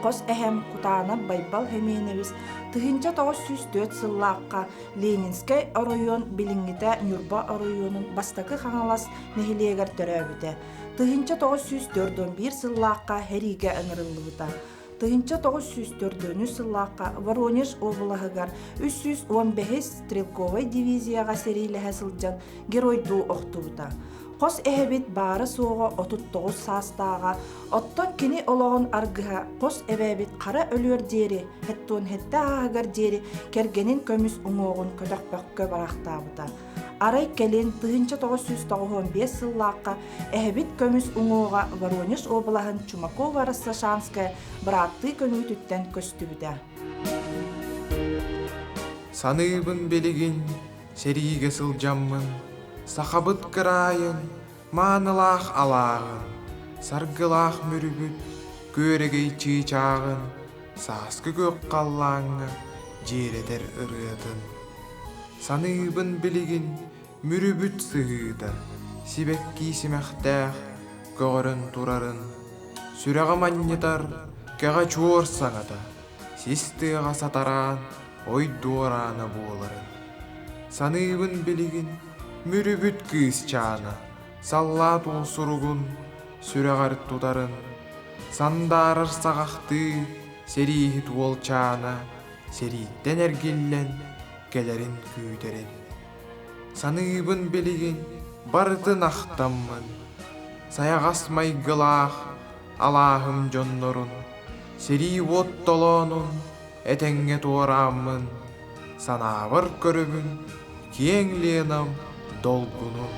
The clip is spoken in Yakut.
хос эһэм Кутаанап Байбал Хэмиэнэбис 1904 сыллаахха Ленинскэй оройуон билиҥҥитэ Ньурба оройуонун Бастакы Хаҥалас нэһилиэгэр төрөөбүтэ. 1941 сыллаахха сэриигэ ыҥырыллыбыта. 1904 сыллаахха Воронеж уобалаһыгар 315 стрелковай дивизияҕа сэриилэһэ сылдьан геройдуу охтубута. Хос эһэбит баара-суоҕа 39 саастааҕа, оттон кини олоҕун аргыһа хос эбээбит хара өлүөр диэри, хэттуонхэттэ ааһыгар диэри кэргэнин көмүс уҥуоҕун көтөхпөккө бараахтаабыта. Арай кэлин 1995 сыллаахха эһэбит көмүс уҥуоҕа Воронеж уобалаһын Чумакова-Россошанская бырааттыы көмүүтүттэн көстүбүтэ. Саныыбын билигин сэриигэ сылдьаммын, сахабыт кыраайын маанылаах алааҕын, саргылаах мүрүбүт күөрэгэй чыычааҕын, сааскы күөх халлааҥҥа дьиэрэтэр ырыатын. Саныыбын билигин мүрүбүт сыһыыта, сибэкки симэхтээх көҕөрөн турарын, сүрэҕим анньытар кэҕэ чуор саҥата, сис тыаҕа сатараан ой дуораана буоларын. Саныыбын билигин мүрүбүт кыысчаана, саллаат уол суругун сүрэҕэр тутарын, сандаарар саҕахтыы сэрииһит уолчаана сэрииттэн эргиллэн кэлэрин күүтэрин. Саныыбын билигин барытын ахтаммын, сайаҕас майгылаах алааһым дьоннорун, сэрии уот толоонун этэҥҥэ туорааммын, санаабар көрөбүн киэҥ Ленам долгунун.